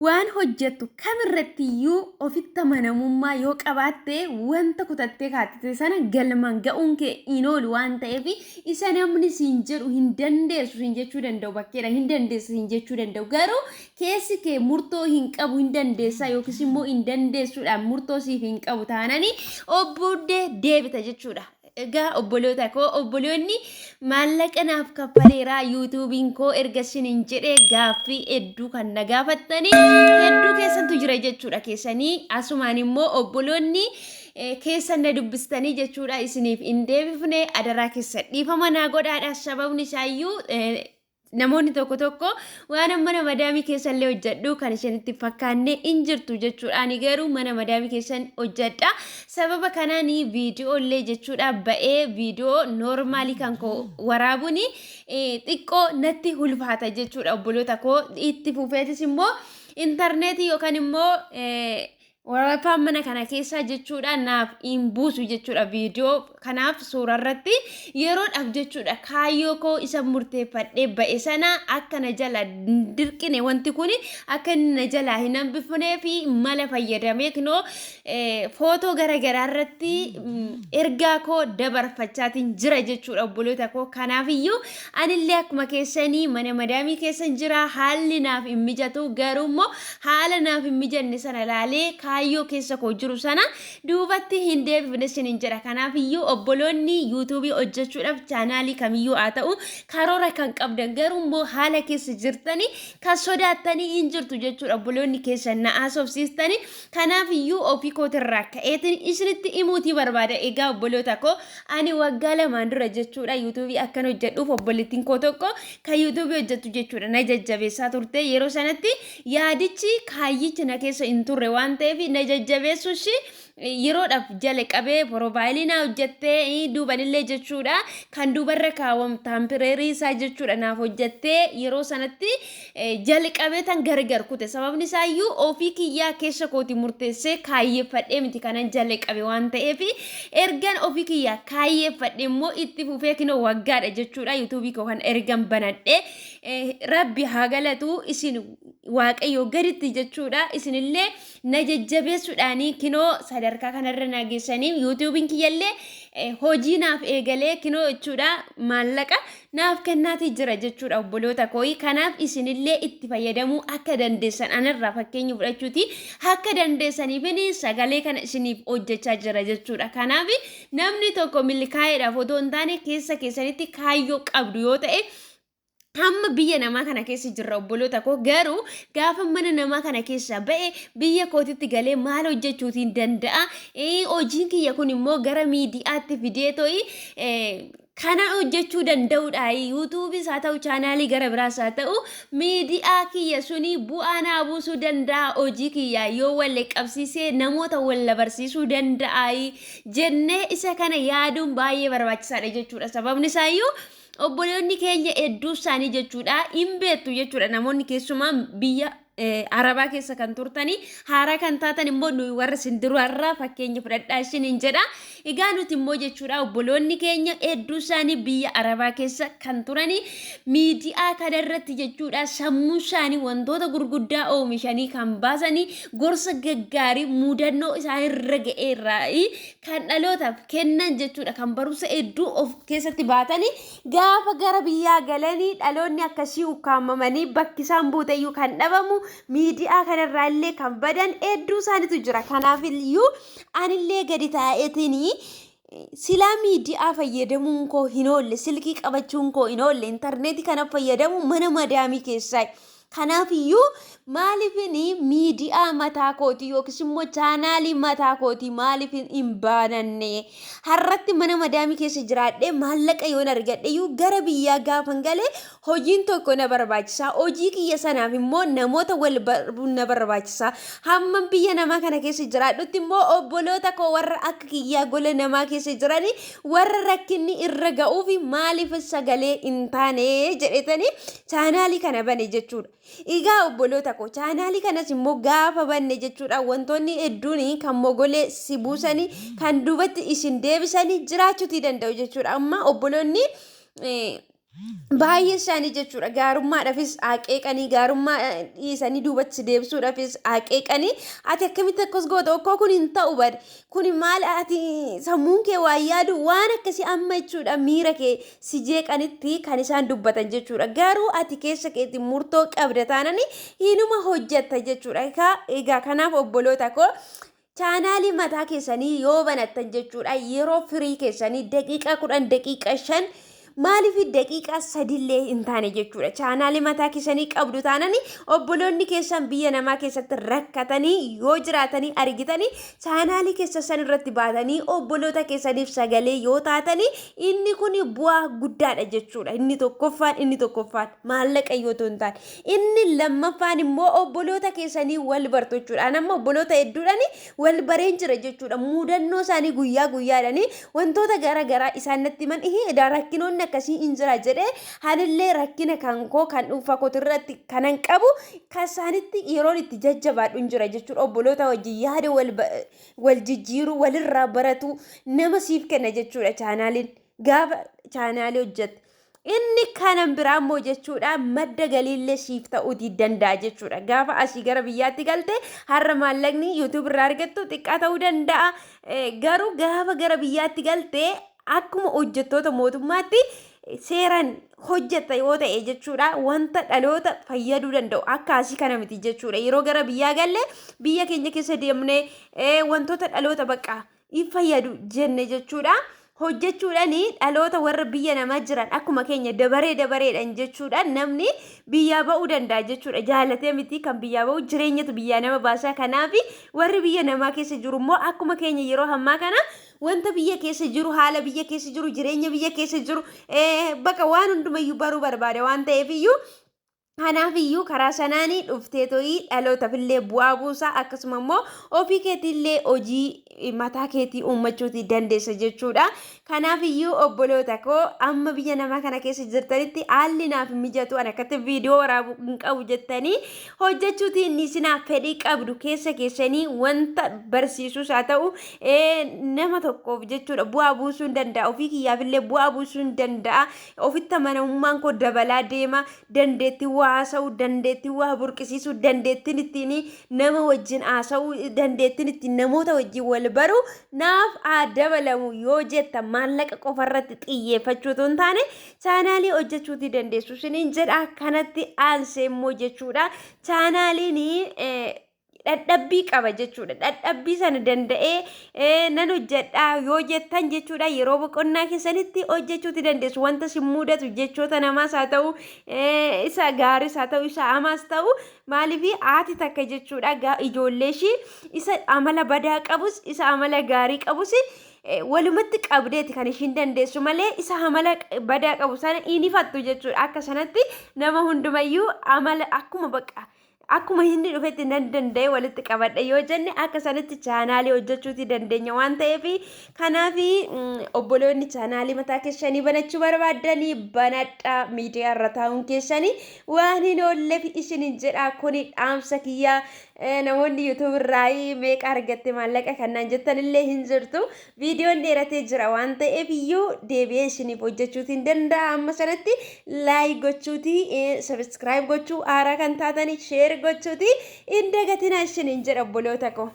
Waan hojjettu kamirrattiyyuu ofitti amanamummaa yoo qabaatte, wanta kutattee kaattite sana galmaan ga'uun kee hin oolu waan ta'eef, isa namni siin jedhu hin dandeessu siin jechuu danda'u, bakkeedha hin dandeessa siin jechuu danda'u, garuu keessi kee murtoo hin qabu, hin dandeessaa yookiis immoo hin dandeessuudhaan murtoo siif hin qabu taananii obbuuddee deebita jechuudha. Egaa obboloota koo, obboloonni maallaqa naaf kaffaleeraa yuutuubiin koo erga isiniin jedhee, gaaffii hedduu kan na gaafattanii hedduu keessantu jira jechuudha keessanii. Asumaan immoo obboloonni keessan na dubbistanii jechuudha, isiniif hin deebifne, adaraa keessa dhiifama naa godhaadha. Sababni isaayyuu namoonni tokko tokko waan mana madaamii keessallee hojjedhu kan ishenitti fakkaanne hin jirtu jechuudha. Ani garuu mana madaamii keessan hojjedha. Sababa kanaan viidiyoo illee jechuudha ba'ee viidiyoo noormaalii kan koo waraabuun xiqqoo natti ulfaata jechuudha, obboloota koo. Itti fufeetis immoo intarneetii yookaan immoo waraabaan mana kana keessaa jechuudha naaf hin buusu jechuudha viidiyoo kanaaf suura irratti yeroodhaaf jechuudha. Kaayyoo koo isa murteeffadhee ba'e sana akka na jala hin dirqine, wanti kun akka inni na jalaa hin hambifnee fi mala fayyadamee kinoo footoo garaagaraa irratti ergaa koo dabarfachaatiin jira jechuudha, obboloota koo. Kanaafiyyuu anillee akkuma keessanii mana madaamii keessan jira, haalli naaf hin mijatu, garuu immoo haala naaf hin mijanne sana laalee kaayyoo keessa koo jiru sana duubatti hin deebifne isiniin jedha. Kanaafiyyuu obboloonni yuutuubii hojjechuudhaaf chaanaalii kamiyyuu haa ta'u karoora kan qabdan, garuu immoo haala keessa jirtanii kan sodaattanii hin jirtu jechuudha, obboloonni keessan na haasofsiistanii. Kanaafiyyuu ofii kootirraa ka'eetiin isinitti himuutii barbaada. Egaa obboloota koo, ani waggaa 2n dura jechuudha yuutuubii akkan hojjedhuuf obboleettiin koo tokko kan yuutuubii hojjettu jechuudha na jajjabeessaa turte. Yeroo sanatti yaadichi kaayyichi na keessa hin turre waan ta'eef, na jajjabeessuu ishii yeroodhaaf jala qabee porofaayilii naa hojjettee, duubanillee jechuudha kan duubarra kaawwamu thumbnailerii isaa jechuudha naaf hojjettee, yeroo sanatti jalqabee tan gargar kute. Sababni isaayyuu ofii kiyyaa keessa kooti murteessee kaayyeeffadhee miti kanan jalqabe waan ta'eef, ergan ofii kiyyaa kaayyeeffadhe immoo itti fufee kinoo waggaadha jechuudha yuutuubii koo kan ergan banadhe. Rabbi haa galatu, isin Waaqayyo gaditti jechuudha, isinillee na jajjabeessuudhaanii kinoo sadarkaa kanarra na geessanii, yuutuubiin kiyyallee hojii naaf eegalee kinoo jechuudha maallaqa naaf kennaatii jira jechuudha, obboloota kooyi. Kanaaf isinillee itti fayyadamuu akka dandeessan, anarraa fakkeenya fudhachuuti akka dandeessaniifin sagalee kana isiniif hojjechaa jira jechuudha. Kanaaf namni tokko milkaa'eedhaaf otoo hin taane, keessa keessanitti kaayyoo qabdu yoo ta'e, hamma biyya namaa kana keessa jirra, obboloota koo, garuu gaafa mana namaa kana keessa ba'e biyya kootitti galee maal hojjechuutiin danda'a? Hojiin kiyya kun immoo gara miidiyaatti fidee to'i kana hojjechuu danda'uudha. Yuutuubiis haa ta'u, chaanaalii gara biraas haa ta'u, miidiyaa kiyya suni bu'aa naa buusuu danda'a, hojii kiyya yoo wal qabsiisee namoota wal barsiisuu danda'a jennee isa kana yaaduun baay'ee barbaachisaadha jechuudha. Sababni isaayyuu obboloonni keenya hedduu isaanii jechuudha hin beektu jechuudha. Namoonni keessumaa biyya Arabaa keessa kan turtanii, haaraa kan taatan immoo nuyi warra sinduraarraa fakkeenya fudhadhaa isiniin jedha. Egaa nuti immoo jechuudha obboloonni keenya hedduu isaanii biyya Arabaa keessa kan turanii miidiyaa kana irratti jechuudha sammuu isaanii wantoota gurguddaa oomishanii kan baasanii, gorsa gaggaarii mudannoo isaanirra ga'eerraa kan dhalootaaf kennan jechuudha, kan barumsa hedduu of keessatti baatanii gaafa gara biyyaa galanii dhaloonni akkasii ukkaamamanii bakki isaan buuteyyuu kan dhabamu, miidiyaa kanarraa illee kan badan hedduu isaaniitu jira. Kanaaf iyyuu anillee gadi taa'eetiin silaa miidiyaa fayyadamuun koo hin oolle, silkii qabachuun koo hin oolle, intarneetii kana fayyadamu mana madaamii keessaa. Kanaaf iyyuu maaliifin miidiyaa mataa kootii yookiis immoo chaanaalii mataa kootii maaliif hin baananne? Har'atti mana madaamii keessa jiraadhee maallaqa yoon argadhe iyyuu, gara biyyaa gaafan galee hojiin tokko na barbaachisa. Hojii kiyya sanaaf immoo namoota wal baruun na barbaachisa. Hamma biyya namaa kana keessa jiraadhutti immoo obboloota koo warra akka kiyyaa gola namaa keessa jiranii, warra rakkinni irra ga'uuf maaliif sagalee hin taane jedhetanii chaanaalii kana bane jechuudha. Egaa obboloota koo, chaanaalii kanas immoo gaafa banne jechuudha wantoonni hedduun kan mogolee si buusanii, kan duubatti isin deebisanii jiraachuutii danda'u jechuudha. Amma obboloonni Baay'ee isaanii jechuudha gaarummaadhaafis aqeeqanii gaarummaa dhiisanii duubatti deebisuudhaafis aqeeqanii ati akkamitti akkas goota okkoo kun hin ta'u bade kun maal ati sammuun kee waa yaadu waan akkasii amma jechuudha miira kee si jeeqanitti kan isaan dubbatan jechuudha. Garuu ati keessa keetti murtoo qabda taanani hinuma hojjetta jechuudha. Egaa kanaaf obboloota koo chaanaalii mataa keessanii yoo banattan jechuudha yeroo firii keessanii daqiiqaa 10 daqiiqaa 5 maaliif daqiiqaa 3llee hin taane jechuudha. Chaanaalii mataa keessanii qabdu taanani obboloonni keessan biyya namaa keessatti rakkatanii yoo jiraatanii argitanii chaanaalii keessa san irratti baatanii obboloota keessaniif sagalee yoo taatanii inni kun bu'aa guddaadha jechuudha. Inni tokkoffaan maallaqa yoo hin taane. Inni lammaffaan immoo obboloota keessanii wal bartu jechuudha. Amma obboloota hedduudhaan wal bareen jira jechuudha. Mudannoo isaanii guyyaa guyyaadhaan wantoota gara garaa isaan natti himan ihee rakkinoonni akkasii hin jira jedhee anillee rakkina kan koo kan dhuunfaa kootirratti kanan qabu kan isaanitti yeroon itti jajjabaadhu hin jira jechuudha. Obboloota wajjin yaada wal jijjiiruu walirraa baratu nama siif kenna jechuudha chaanaaliin gaafa chaanaalii hojjette. Inni kanan biraa immoo jechuudha madda galiillee siif ta'uutii danda'a jechuudha. Gaafa asii gara biyyaatti galte har'a maallaqni YouTube irraa argattu xiqqaa ta'uu danda'a. Garuu gaafa gara biyyaatti galte akkuma hojjettoota mootummaatti seeraan hojjetta yoo ta'e jechuudha wanta dhaloota fayyaduu danda'u akka asii kana miti jechuudha. Yeroo gara biyyaa galle biyya keenya keessa deemnee wantoota dhaloota bakka hin fayyadu jenne jechuudha. Hojjechuudhaan dhaloota warra biyya namaa jiran akkuma keenya dabaree dabareedhaan jechuudha namni biyyaa ba'uu danda'a jechuudha. Jaalatee miti kan biyyaa ba'u, jireenyatu biyyaa nama baasaa. Kanaaf warri biyya namaa keessa jiru immoo akkuma keenya yeroo ammaa kana wanta biyya keessa jiru, haala biyya keessa jiru, jireenya biyya keessa jiru bakka waan hundumayyuu baruu barbaada waan ta'eef iyyuu kanaaf iyyuu karaa sanaanii dhuftee to'ii dhalootaaf illee bu'aa buusaa, akkasuma immoo ofii keetiillee hojii mataa keetii uummachuutii dandeessa jechuudha. Kanaaf iyyuu obboloota koo amma biyya namaa kana keessa jirtanitti haalli naaf mijatu ani akkatti viidiyoo waraabuu hin qabu jettanii hojjechuutiin isinaaf fedhii qabdu keessa keessanii wanta barsiisus haa ta'u nama tokkoof jechuudha bu'aa buusuu hin danda'a, ofii kiyyaafillee bu'aa buusuu hin danda'a, ofitti amanamummaan koo dabalaa deema, dandeettii waa haasa'uu, dandeettii waa burqisiisuu, dandeettiin ittiin nama wajjin haasa'uu, dandeettiin ittiin namoota wajjin wal baru naaf haa dabalamu yoo jetta maallaqa qofarratti xiyyeeffachuu otoo hin taane chaanaalii hojjechuutii dandeessu isiniin jedha. Kanatti aansee immoo jechuudha chaanaaliin dhadhabbii qaba jechuudha. Dhadhabbii sana danda'ee nan hojjedha yoo jettan jechuudha yeroo boqonnaa keessanitti hojjechuuti dandeessu. Wanta si mudatu jechoota namaas haa ta'u, isa gaariis haa ta'u, isa hamaas ta'u, maaliif haati takka jechuudha ijoollee ishii isa amala badaa qabus isa amala gaarii qabus walumatti qabdeeti kan ishiin dandeessu malee isa amala badaa qabu sana hin ifattu jechuudha. Akka sanatti nama hundumayyuu amala akkuma bakka akkuma inni dhufetti nan danda'e walitti qabadha yoo jenne akka sanatti chaanaalii hojjechuuti dandeenya waan ta'eef, kanaaf obboloonni chaanaalii mataa keessanii banachuu barbaaddanii banadhaa, miidiyaa irra taa'uun keessanii waan hin oolleef isinin jedha. Kuni dhaamsa kiyyaa. Namoonni YouTube irraa meeqa argatte maallaqa kannaan jettan illee hin jirtu. Viidiyoon dheeratee jira waan ta'eef iyyuu deebi'ee isiniif hojjechuutiin danda'a. Amma sanatti like gochuuti, subscribe gochuu, haaraa kan taatanii share gochuuti hin dagatinaa isiniin jedha obboloota koo.